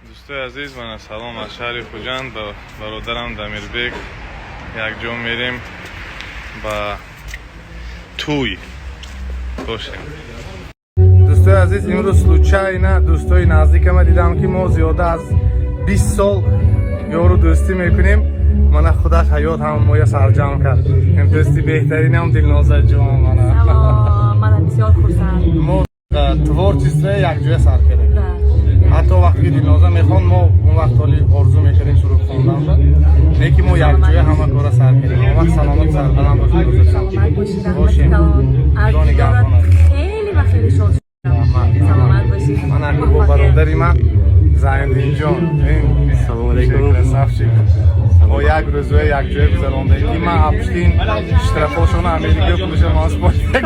Дӯстои азиз, мана салом аз шаҳри Хуҷанд ба бародарам Дамирбек. Якҷо мерем ба тӯй бошем. Дӯстои азиз, имрӯз случайно дӯстои наздикама дидам, ки мо зиёда аз 20 сол ёру дӯстӣ мекунем. Мана, худаш ҳаёт ҳам моя сарҷамъ кард. Ин дӯсти беҳтаринам Дилнозаҷон, мана. Салом, манам бисёр хурсанд. Мо творчество якҷоя сар кардем. Да. Ҳатто вақте ки Дилноза мехонд, мо он вақт ҳоли орзу мекардем суруд хонданро, не ки мо якҷоя ҳама кора сар кардем. Он вақт саломат, сарбаланд бошед. Саломат бошед, раҳмати Бошем. калон. Аз Худо дидорат нигаҳбонат. хеле ва хеле шод шудам. Саломат бошед. Ман акну бо бародари ман Зайниддинҷон. Салом алейкум. Красавчик. Мо як рӯзоя якҷоя гузарондаем, ки ман апштин штрафошона Америка пулаша ман спорт. Бошед.